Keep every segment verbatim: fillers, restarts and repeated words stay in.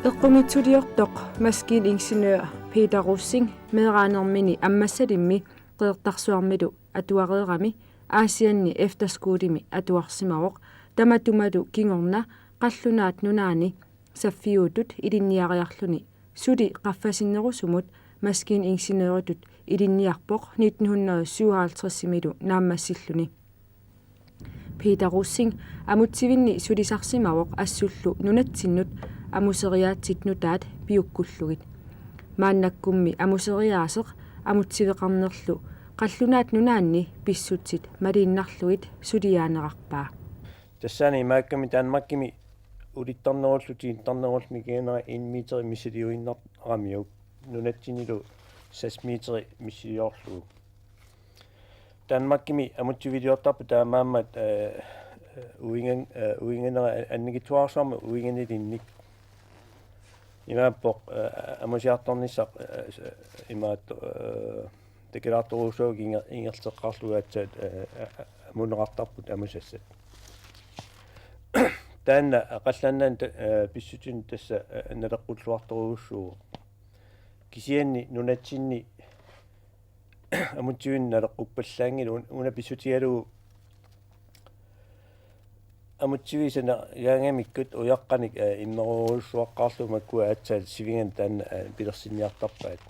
Eqqumiitsuliortoq maskiningeniør Peter Rosing meeraanermini Ammassalimmi Qeqertarsuarmilu atuareerami Aasianni efterskolemi atuarsimavoq, tamatumalu kingorna Qallunaat Nunaanni saffiutut ilinniariarluni suli qaffasinnerusumut maskiningeniøritut ilinniarpoq nitten hundrede syvoghalvtredsimilu naammassilluni. Peter Rosing amutsivinni sulisarsimavoq assullu nunatsinnut amuseriaatsit nutaat piukkullugit. Maannakkummi amuseriaaseq amutsiveqarnerlu Qallunaat Nunaanni pissutsit maliinnarlugit suliaanerarpaa. Tassani imaakkami Danmarkimi ulittarnerullu tiinittarnerullu mikigaanera en meter missiliuinnaramiuk, nunatsinnilu seks meter missiliorlugu. Danmarkimi amutsiviliortarput taamaammat, eh, uigan-, eh, uiganera annikitsuararsuarmik uiganilinnik. Imaappoq, eh, amusiartornissaq, eh, s-, imaattoq, eh, takulaartorujussuuvoq inger-, ingerlateqqaarlugu aatsaat, eh, a-, a-, amuneqartarput amusassat. Taanna Qallunaat Nunaanni ta-, eh, pissutinik tassa, eh, naleqqulluartorujussuuvoq. Kisianni nunatsinni amutsivinik naleqquppallaanngilaq un-, una pissutigalugu amutsiviit sanagaangamikkit ujaqqanik, eh, immerujussuaqqaarlugu makkua aatsaat sivigaanni taanna, eh, pilersinniartarpaat.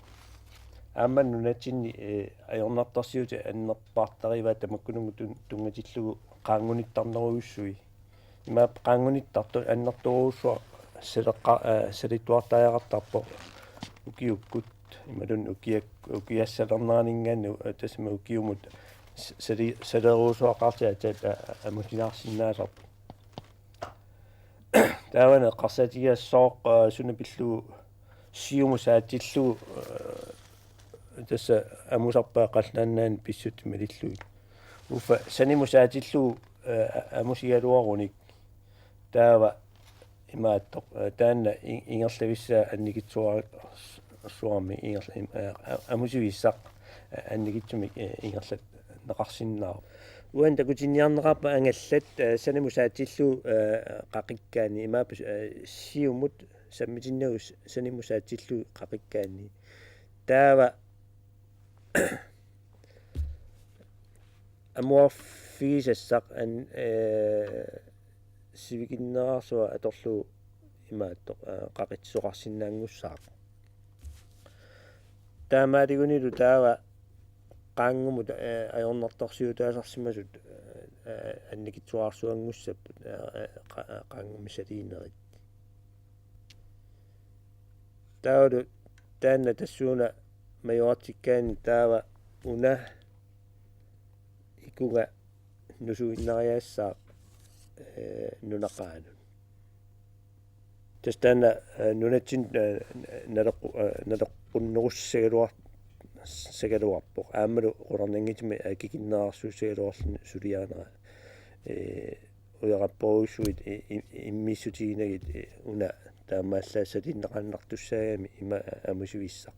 Aamma nunatsinni, eh, ajornartorsiutit annerpaartarivaat tamakkununnga tun-, tunngatillugu qaanngunittarnerujussui. Imaappoq qaanngunittartut annertoorujussuaq saleqqa-, eh, salittuartariaqartarpoq ukiukkut imaluunniit ukiak-, ukiassalerneraninngaanniit, eh, tassami ukiumut s-, sali-, salerujusuaqartiaatsaat, eh, amusinaarsinnaasarput. Taavani eqqarsaatigigassooq, eh, suna pillugu siumut saatillugu, eh, tassa amusarpaat Qallunaat Nunaanni pissutsit malillugit. Uffa sanimut saatillugu, eh, amusigaluarunik. Taava imaattoq, eh, taanna i-, ingerlavissaa annikitsuararsuarmik ingerla-, im-, eh, a-, amusivissaq, eh, annikitsumik, eh, ingerlanneqarsinnaavoq. Uani takutinniarneqarpoq angallat, eh, sanimut saatillugu, eh, qaqikkaanni imaappoq, eh, siumut sammitinnagu s-, sanimut saatillugu qaqikkaanni. Taava amuarfigisassaq an-, eh, sivikinnerarsuaq atorlugu imaattoq, eh, qaqitsisoqarsinnaanngussaaq. Taamaatigunilu taava qaanngumut, eh, ajornartorsiutaasarsimasut, eh, annikitsuararsuanngussapput, eh, eh, qa-, eh, qaanngummi saliinerit. Taavalu taanna tassuuna majuartikkaanni taava una ikunga nusuinnariaassaaq, eh, nunaqaanut. Tassa taanna, eh, nunatsinni, eh, naleqqu-, eh, naleqqunnerussagaluar-, sagaluarpoq. Aammalu qularnanngitsumik akikinnerarsuussagaluarluni suliaanera. Eh, ujaqarporujussuit i-, i-, immiussutiginagit, eh, una taamaallaat saliinneqarnartussaagami ima amusivissaq.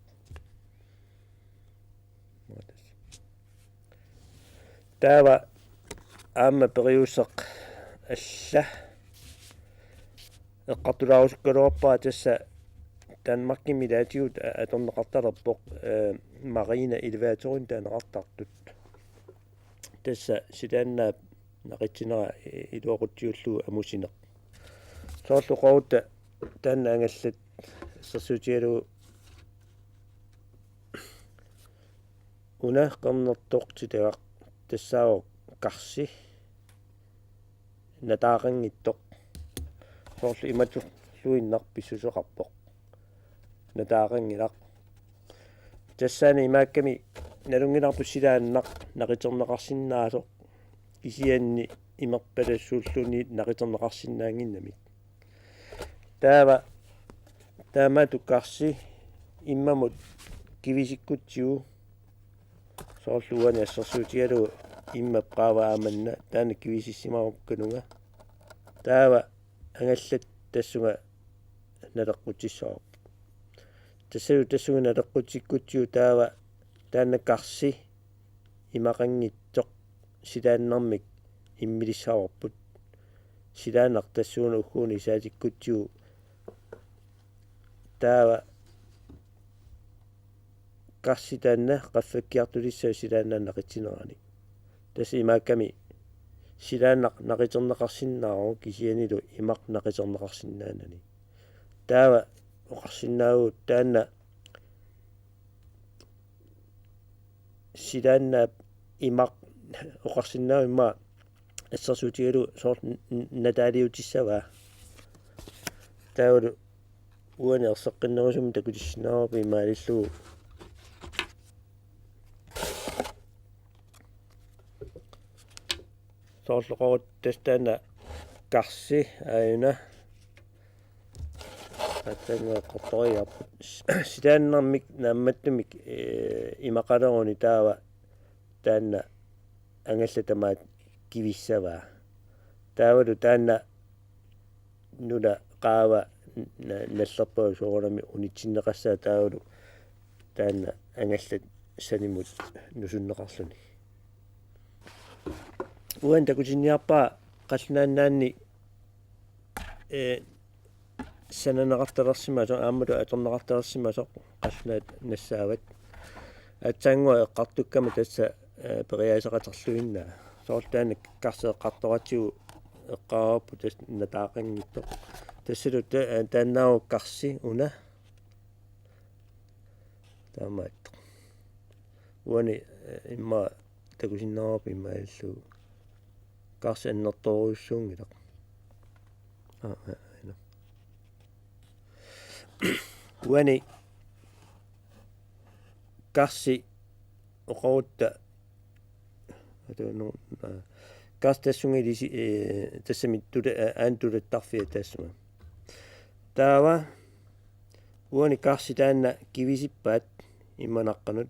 Taava aamma periuseq alla eqqartulaarusukkaluarpara tassa Danmarkimi ilaatigut a-, atorneqartalerpoq, eh, marine elevatorimik taaneqartartut. Tassa silaannaap naqitsinera i-, iluaqutsiullugu amusineq. Soorlu qoorutta taanna angallat assersuutigalugu una qernertoq titagaq tassaavoq karsi nataaqanngitsoq. Soorlu imatulluinnaq pissuseqarpoq. Nataaqanngilaq. Tassaana imaakkami nalunngilarput silaannaq naqiterneqarsinnaasoq kisianni imerpalassuulluunniit naqiterneqarsinnaannginnamik. Taava taamaattoq karsi immamut kivisikkutsigu soorlu uani assersuutigalugu immap qaava aamanna taanna kivisissimavoq kanunga. Taava angallat tassunga naleqqutsissavarput. Tassalu tassunga naleqqutsikkutsigu taava taanna karsi imaqanngitsoq silaannarmik immilissavarput. Silaannaq tassuuna ugguuna isaatikkutsigu Taava karsi taanna qaffakkiartulissaq silaannaap naqitsinerani. Tassa imaakkami silaannaq naqiterneqarsinnaavoq kisiannili imaq naqiterneqarsinnaanani. Taava oqarsinnaavugut taanna silaannaap imaq oqarsinnaavoq immaqa assersuutigalugu soorlu n-, n-, nataaliutissavaa. Taavalu uani erseqqinnerusumik takutissinnaavarput imaalillugu. Soorlu oqarutta tassa taanna karsi aajuna. Aatsaannguaq eqqartoriarput. Silaannarmik naammattumik, ee, imaqaleruni taava taanna angallat tamaat kivissavaa. Taavalu taanna nuna qaava na-, nallerpaaq soorunami unitsinneqassaaq taavalu taanna angallat sanimut nusunneqarluni. Uani takutinniarpara qallunaannaanni, ee, sananeqartalersimasoq aammalu atorneqartalersimasoq qallunaat nassaavat. Aatsaannguaq eqqartukkama tassa, ee, periaaseqaterluinnaa. Soorlu taanna karsi eqqartoratsigu eqqaavarput tassa nataaqanngitsoq. Tassalu ta-, ee, taannaavoq karsi una. Taamaattoq. Uani, ee, immaqa takusinnaavarput imaalillugu. Karsi annertoorujussuunngilaq. Aa, aa, aa, ino. Uani karsi oqarutta atuunnu, aa, karsi tassunga ilisi-, ee, tassami tula-, aa, aana tulattarfia taassuma. Taava uani karsi taanna kivisippaat immaqa naqqanut.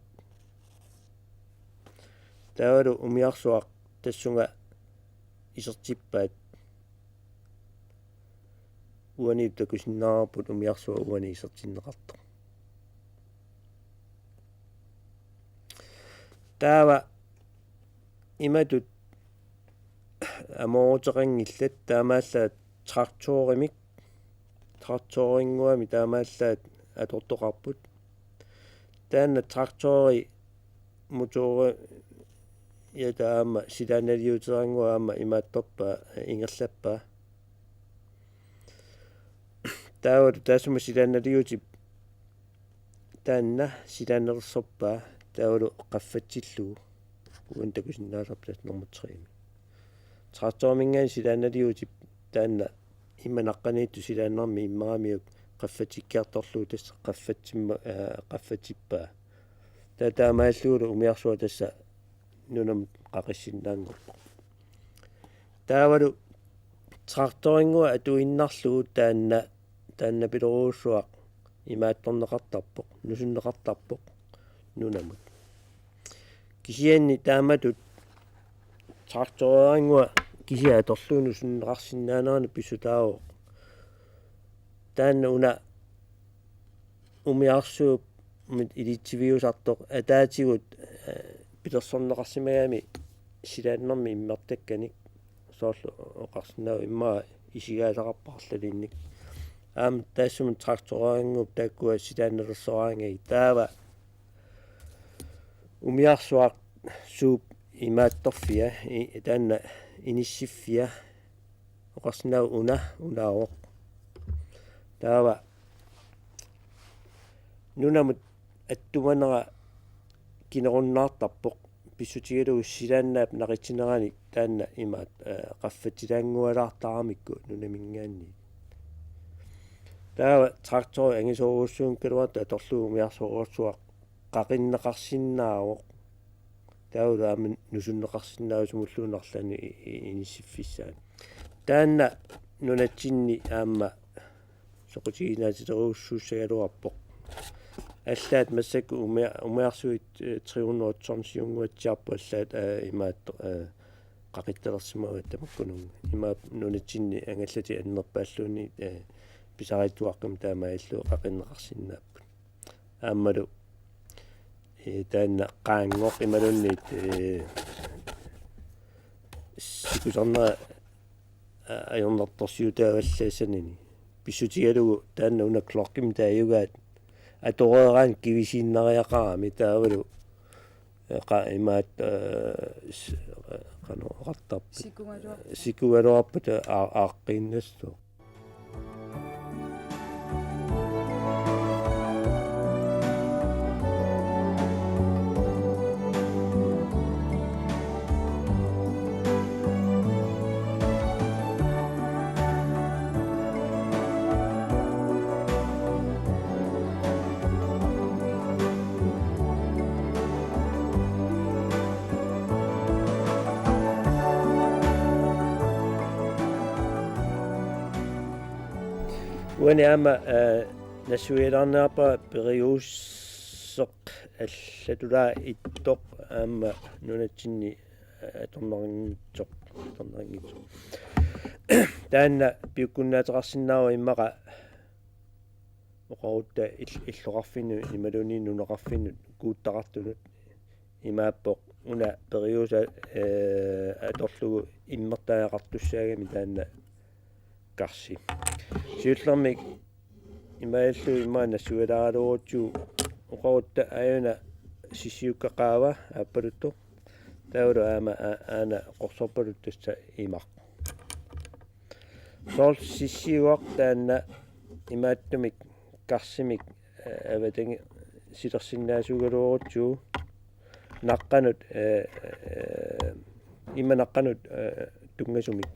Taavalu umiarsuaq tassunga isertippaat. Uani takusinnaavarput umiarsuaq uani isertinneqartoq. Taava imatut amooruteqanngillat taamaallaat traktorimik, traktorinnguamik taamaallaat atortoqarput. Taanna traktori motori ja taama silaannaliuteranngua aamma imaattorpaa ingerlappaa. Taavalu taassuma silaannaliutip taanna silaannersorpaa taavalu qaffatsillugu. Uani takusinnaasarput tassa normu tre-mi. Traktoriminngaanniit silaannaliutip taanna immaqa naqqaniittoq silaannarmi immaramiuk qaffatsikkiartorlugu tassa qaffatsimma-, aa, qaffatsippaa. Taava taamaallugulu umiarsuaq tassa nunamut qaqissinnaanngorpoq. Taavalu traktorinngua atuinnarlugu taanna, taanna pilorujussuaq imaattorneqartarpoq, nusunneqartarpoq nunamut. Kisianni taamatut traktorinngua kisiat atorlugu nusunneqarsinnaanerannut pissutaavoq. Taanna una umiarsuummit ilitsiviusartoq ataatigut, ee, pilersorneqarsimagami silaannarmi immertakkanik soorlu oqarsinnaavoq immaqa isigaasaqarpoq arlalinnik. Aamma taassuma traktorinnguup taakkua silaannalersoraangagit taava umiarsuaq suup imaattorfia, i-, taanna inissiffia oqarsinnaavoq una, unaavoq. Taava nunamut attumanera kinerunnaartarpoq pissutigalugu silaannaap naqitsinerani taanna imaat, ee, qaffatsilaanngualaartaramikku nunaminngaanniit. Taava traktori angisoorujussuunngikkaluartoq atorlugu umiarsuarsuaq qaqinneqarsinnaavoq. Taavalu aamma nusunneqarsinnaavoq sumulluunniit arlaannik i-, i-, inissiffissaanut. Taanna nunatsinni aamma soqutiginaatereerujussuussagaluarpoq. Allaat massakkut umia-, umiarsuit, ee, tre hundrede og otte-ernguatsiarput allaat, ee, imaattoq, ee, qaqittalersimavaat tamakkununnga. Imaappoq nunatsinni angallatit annerpaalluunniit, ee, pisariitsuaqqamik taamaalillugit qaqinneqarsinnaapput. Aammalu, ee, taanna qaanngoq imaluunniit, ee, sikusarnera, aa, ajornartorsiutaavallaassanini. pissutigalugu taanna una klokkimik taajugaat atoreeraanni kivisiinnariaqarami taavalu, eh, qa-, imaat, eh, s-, eh, qanoq oqartarput. Sikugaluarput. Sikugaluarput a-, aaqqiinnassaaq. Uani aamma, eh, nassuialaarniarpara Periuseq allatulaa ittoq aamma nunatsinni, eh, atorneqanngitsoq, atorneqanngitsoq. Taanna piukkunnaateqarsinnaavoq immaqa oqarutta ill-, illoqarfinnut imaluunniit nunaqarfinnut kuuttaqartunut imaappoq una Periuseq, eh, atorlugu immertariaqartussaagami taanna karsi. Siullermik imaalillugu immaqa nassuialaaraluarutsigu oqarutta aajuna sissiukkat qaava aappaluttoq. Taavalu aamma a-, aana qorsorpaluttoq tassa imaq. Soorlu sissiugaq taanna imaattumik karsimik, eh, avatangi-, silersinnaasuugaluarutsigu naqqanut, eh, eh, ima naqqanut, eh, tunngasumik.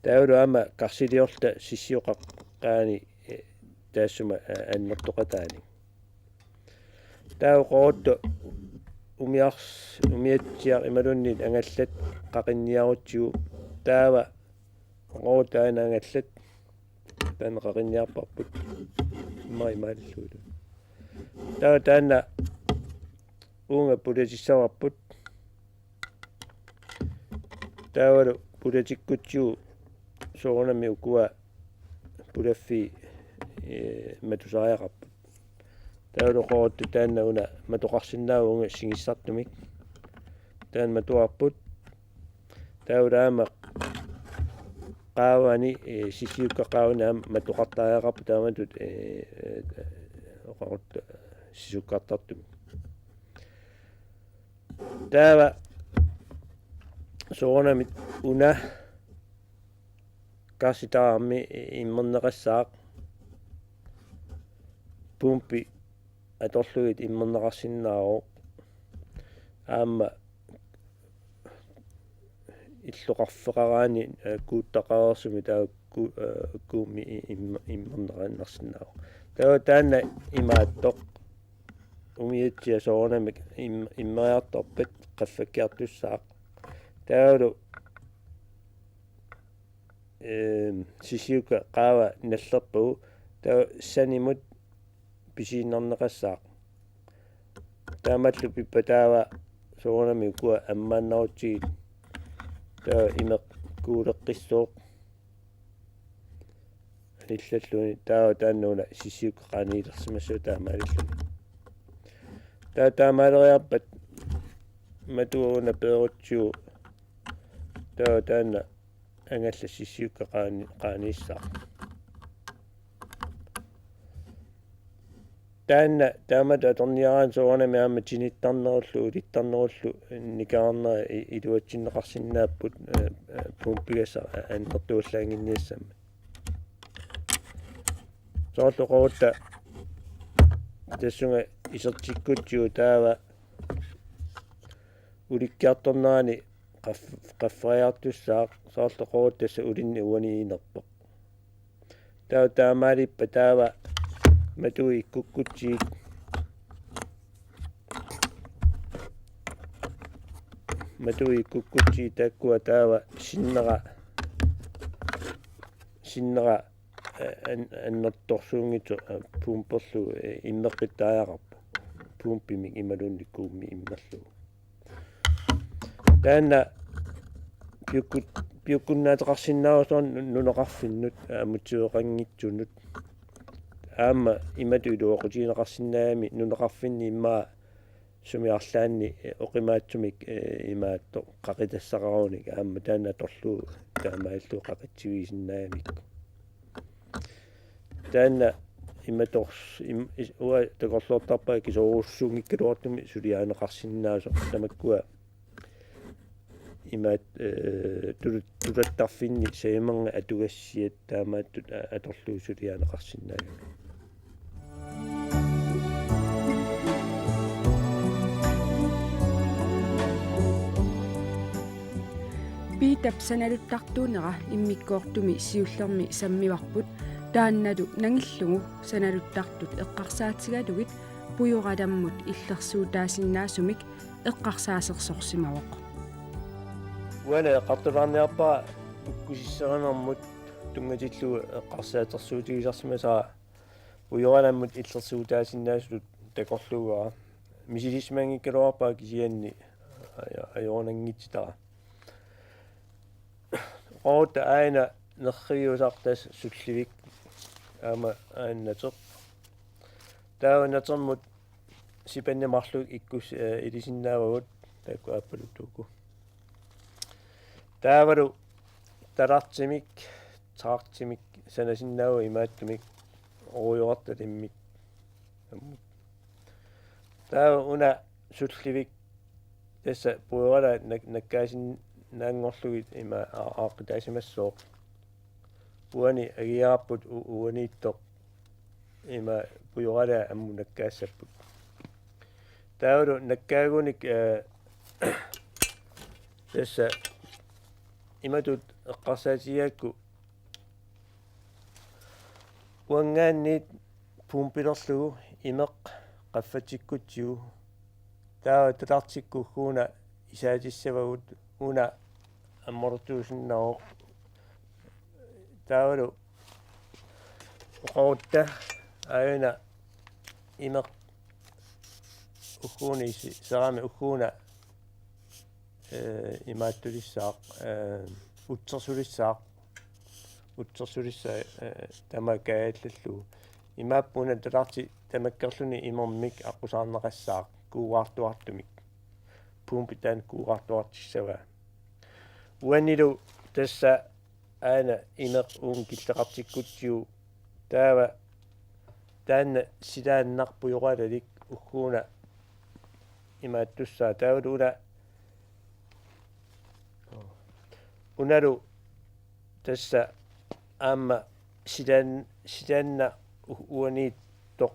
Taavalu aamma karsiliorluta sissiuqqaani, eh, taassuma, eh, annertoqataani. Taava oqarutta umiars-, umiatsiaq imaluunniit angallat qaqinniarutsigu taava oqarutta aana angallat taanna qaqinniarparput immaqa imaalillugulu. Taava taanna uunga pulatissavarput. Taavalu pulatikkutsigu soorunami ukua pulaffii, eh, matusariaqarput. Taavalu oqarutta taanna una matoqarsinnaavoq uunga singissartumik. Taanna matuarput. Taavalu aamma qaavani, eh, sissiukkat qaavani aamma matoqartariaqarput taamatut, eh, eh, oqarutta sisukkartartumik. Taava soorunami una karsitaarmi immerneqassaaq pumpi atorlugit immerneqarsinnaavoq. Aamma illoqarfeqaraanni, eh, kuuttaqareersumik taava ku-, eh, kuummi i-, im-, immerneqarsinnaavoq. Taava taanna imaattoq umiatsiaq soorunami im-, immeriartorpat qaffakkiartussaaq. Taavalu, ehm, sissiukkat qaava nallerpagu taava sanimut pisiinnarneqassaaq. Taamaallu pippat taava soorunami ukua ammaannarutsigit taava imeq kuuleqqissooq. Anillalluni taava taanna una sissiukkat qaaniilersimassaaq taamaalilluni. Taava taamaaleriarpat matuuna peerutsigu taava taanna angallat sissiukkat qaani-, qaaniissaaq. Taanna taamatut atorniaraanni soorunami aamma tinittarnerullu ulittarnerullu nikerarnerat i-, iluatsinneqarsinnaapput, eh, eh, pumpigassaq a-, annertuallaannginniassammat. Soorlu oqarutta tassunga isertikkutsigu taava ulikkiartornerani qaff-, qaffariartussaaq soorlu oqarutta tassa ulinni uani inerpoq. Taava taamaalippat taava matup ikkukkutsigit, matup ikkukkutsigit taakkua taava sinnera, sinnera, eh, an-, annertorsuunngitsoq, eh, pumperlugu, eh, immeqqittariaqarpoq. Pumpimik imaluunniit kuummi immerlugu. Taanna piukkut-, piukkunnaateqarsinnaavoq soorlu nu-, nunaqarfinnut, eh, amutsiveqanngitsunut. Aamma imatut iluaqutigineqarsinnaagami nunaqarfinni immaqa sumi arlaanni, eh, oqimaatsumik, eh, imaattoq qaqitassaqarunik aamma taanna atorlugu taamaalillugu qaqitsivigisinnaagamikkit. Taanna imators im, is, uanga takorloortarpara kisoorussuunngikkaluartumik suliarineqarsinnaasoq, tamakkua imaat, eh, tulut-, tulattarfinni sajumanngit atugassiat taamaattut a-, atorlugu suliarineqarsinnaagami. Piitap sanaluttartuunera immikkoortumi siullermi sammivarput, taannalu nangillugu sanaluttartut eqqarsaatigalugit pujoralammut illersuutaasinnaasumik eqqarsaasersorsimavoq. Uani eqqartulaarniarpara ukkusissarinermut tunngatillugu eqqarsaatersuutigisarsimasara pujoralammut illersuutaasinnaasutut takorluugara. Misilissimanngikkaluarpara kisianni ajo-, ajorunanngitsitara. Oqarutta aana nerriviusaq tassa sullivik aamma aana nateq. Taava natermut sipanni marluk ikkus, eh, ilisinnaavagut taakku aappaluttuuku. Taavalu talartimik, taartimik sanasinnaavagut imaattumik orujoqartalimmik. Taava una sullivik tassa pujoralaat nak-, nakkaasinnaanngorlugit ima a-, aaqqitaasimassooq. Uani agiarput u-, uaniittoq ima pujoralaat ammut nakkaassapput. Taavalu nakkaagunik, eh, tassa imatut eqqarsaatigigakku: Uanngaanniit pumpilerlugu imeq qaffatsikkutsigu. Taava talartikkut ugguuna isaatissavagut, una ammartuusinnaavoq. Taavalu oqarutta aajuna imeq ugguuna isi-, serami ugguuna, eh, imaattulissaaq, eh, utsersulissaaq. Utsersulissaaq, eh, tamaat kaajallallugu. Imaappoq una talarti tamakkerluni imermik aqqusaarneqassaaq, kuugaartuartumik. Pumpi taanna kuugaartuartissavaa. Uanilu tassa aana imeq uunga killeqartikkutsigu, taava taanna silaannaq pujoralalik ugguuna imaattussaaq, taavalu una, unalu tassa aamma silaan-, silaannaq u-, uaniittoq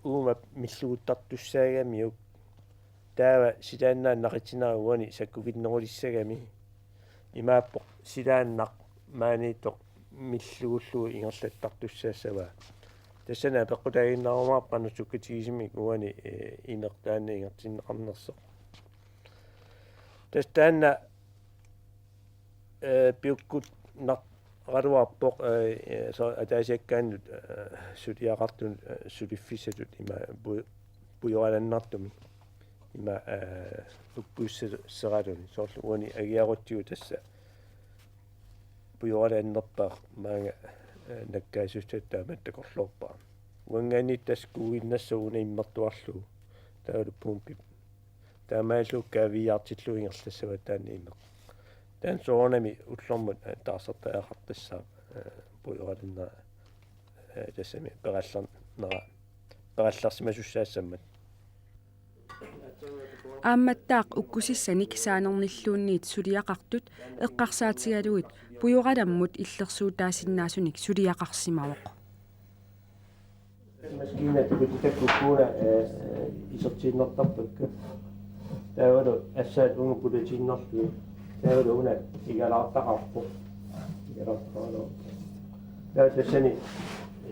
uuma milluguttartussaagamiuk. Taava silaannaap naqitsinera uani sakkukinnerulissagami. Imaappoq silaannaq maaniittoq millugullugu ingerlattartussaassavaa. Tassani apeqqutaaginnarumaarpat qanoq sukkatigisumik uani, eh, imeq taanna ingertinneqarnersoq. Tassa taanna, eh, piukkunnaraluarpoq, eh, eh, so-, ataasiakkaanut, eh, suliaqartunut, eh, suliffissatut ima pu-, pujoralannartumik. Ima, eh, ukkusseraluni. Soorlu uani agiarutsigu tassa pujoralaannerpaaq maanga, eh, nakkaasussatut taama takorloorpara. Uanngaanniit tassa kuuginnassaaq una immertuarlugu. Taavalu pumpi. Taamaalilluni kaaviiaartillugu ingerlassavaa taanna imeq. Taanna soorunami ullormut, eh, taarsertariaqartassaaq, eh, pujoralannera, eh, tassami perallernera, perallersimasussaassammat. Aammattaaq ukkusissanik saanernilluunniit suliaqartut eqqarsaatigalugit pujoralammut illersuutaasinnaasunik suliaqarsimavoq. Maskiinat takutitakka ugguuna, eh, isertiinnartarpakka. Taavalu assaat uunga pulatiinnarlugit. Taavalu una igalaartaqarpoq. Igalaartaqaraluarpoq. Taava tassani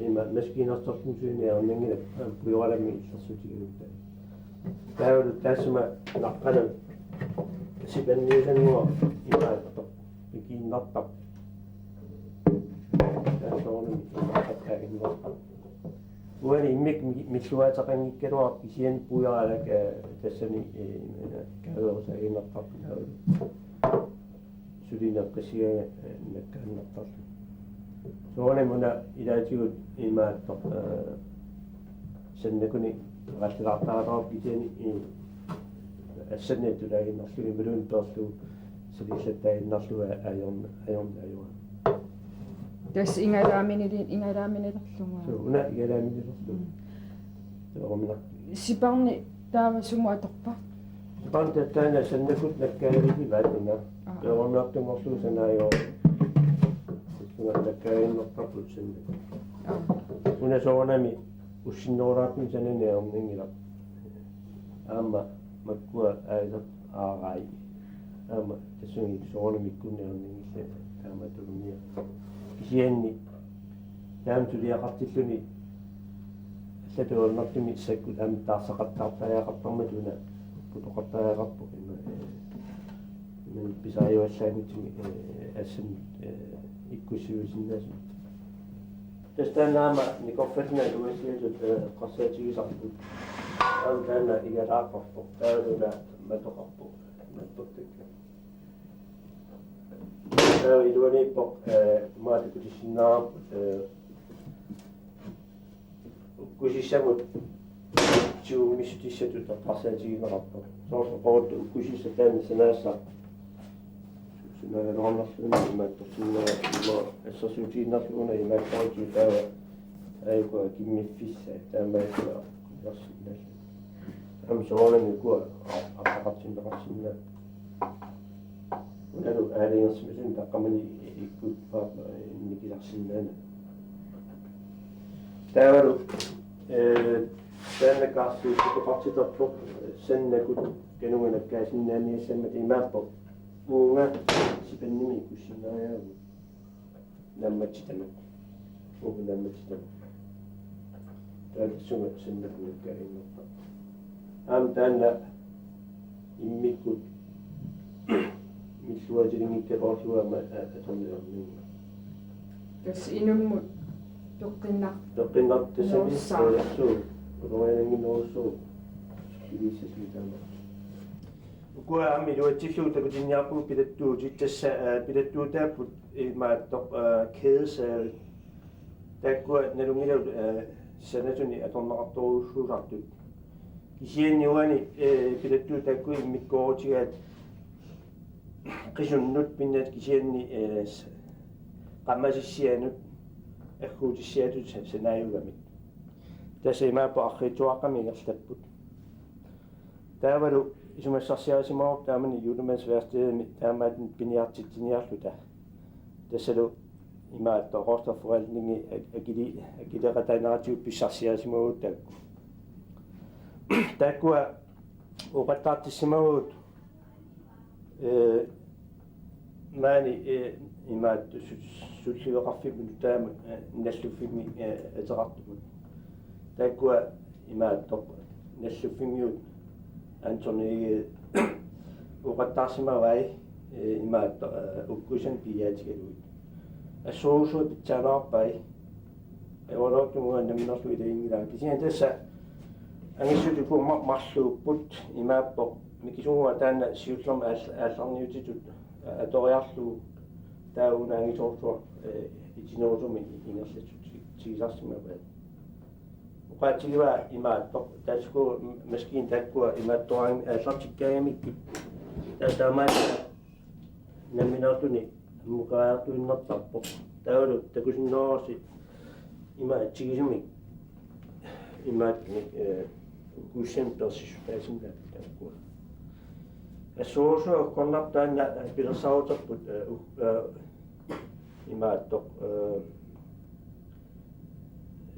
ima maskiinersorluni sulineq ajornanngilaq, eh, pujoralammik illersuutigalugit. Taavalu taassuma naqqanut sipanniusannguaq imaattoq mikiinnartarpoq. Taava soorunami imaattoq taaginnarpoq. Uani immikkut mi-, milluaateqanngikkaluarpoq kisianni pujoralak, eh, tassani, eh, kaaveerusaaginnartarpoq taavalu sulineq qisiga, eh, nakkaannartarluni. Soorunami una ilaatigut imaattoq, eh, sannakuni qallilaartaraluarpoq kisianni, eh, assanniattulaaginnarlugu imaluunniit peerlugu salillattaaginnarlugu ajorn-, ajorn-, ajornaq. Tassa igalaaminiler-, igalaaminilerlunga. Suu, una igalaaminilerlunga. Mm. Taava uminaq. Siparni taava sumut atorpa? Siparni taanna sannakkut nakkaalivivaat una. Aa. Taava uminartunngorlugu sanaajuvoq. Suna nakkaaginnarparput sannakut. Aa. Una soorunami ussinnerulaartumik sananiarnanngilaq. Aamma makkua aalisartut aarai. Aamma tassunga soorunami ikkunneq ajornanngillat taama tulumia. Kisianni taama suliaqartilluni allatuarnartumi sakkut aamma taarsaqattaartariaqartarmata una putoqartariaqarpoq ima, eh, ima pisariuallaanngitsumik, eh, assanut, eh, ikkussiuisinnaasumik. Tassa taanna aamma nikorfallinneq uassiatut, eh, eqqarsaatigisarput. Aamma taanna igalaaqarpoq, taava una matoqarpoq, mattortakka. Taava iluaniippoq, eh, maani takutissinnaarput, eh, ukkusissamut siumissutissatut eqqarsaatigineqartoq. Soorlu qoortut ukkusissat taanna sanaassaq. Sunaagaluarnerluni imaattorsinnaavoq, ima assersuutigiinnarlugu una imaattorujussuuvoq taava aajuku akimmiffissaat taamaallaat. Aamma soorunami ukua arlaqartinneqarsinnaapput. Unalu aalajangersimasuni taqqamani ikkut paap nikisarsinnaanani. Taavalu, eh, taanna kaarsiussitoqartiterpoq, eh, sannakkut kanunga nakkaasinnaaniassammat imaappoq. Uunga sipannimi ikkussinnaajuvugut. Naammatsitami. Uku naammatsitami. Taava tassunga sannakkut nakkaaginnarparput. Aamma taanna immikkut milluatilinngikkaluarlugu aamma a-, atorniarninga. Tassa inummut peqqinnar-, peqqinnartassani nuussaa. Suu, ulorianannginnerussuuvoq. Ilisassami taama. Ukua aamma iluatsillugu takutinniarpugut pilattuutit, tassa, eh, pilattuutaapput imaattoq, eh, kædesavet. Taakkua nalunngilagut, eh, sanasunik atorneqartorujussuusartut. Kisianni uani, eh, pilattuut taakkua immikkoorutigaat qisunnut pinnaat kisianni, eh, s-, qamasissianut agguutissiatut sa-, sanaajugamik. Tassa imaappoq arriitsuaqqamik ingerlapput. Taavalu isumassarsiarisimavoq taamani julemandsværkstedimi taamaattut piniartitsiniarluta. Tassalu imaattoq råstofforvaltningi ak-, akili-, akileeqataaneratigut pissarsiarisimavagut taakku. Taakkua ooqattaartissimavagut, eh, maani, eh, imaattoq su-, sulliveqarfimmut nutaamut, eh, Nalluffimmi, eh, ateqartumut. Taakkua imaattoq Nalluffimmiut Anthony ooqattaarsimavai, eh, imaattoq, eh, ukkuissanik piiaatigalugit. Assorujussuaq pitsaanerarpai. Ajoraluartumik uanga nammineerlunga ilaginngilara. Kisianni tassa angissutut uku ma-, marluupput imaappoq mikisunnguaq taanna siullermik aall-, aallarniutitut atoriarlugu taava una angisoorsuaq, eh, itinerusumik ingerlatsitsi-, tsigisarsimavaat. Oqaatsigivaa imaattoq, taassuma maskiinat taakkua imaattoraangamik aallartikkaangamikkit. Taava taamaallaat nammineerluni ammukariartuinnartarpoq. Taavalu takusinnaavasi ima atsigisumik. Ima, eh, ukkuissanik peersissutaasinnaalluni taakkua. Assorujussuaq ukkornarpoq taanna pilersaaruterput, eh, u-, eh, imaattoq, eh,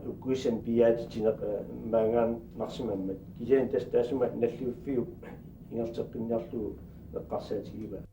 ukkuissanik piiaatitsineq, eh, maanngarnarsimammat. Kisianni tassa taassuma Nalluffiup ingerlateqqinniarlugu eqqarsaatigivaa.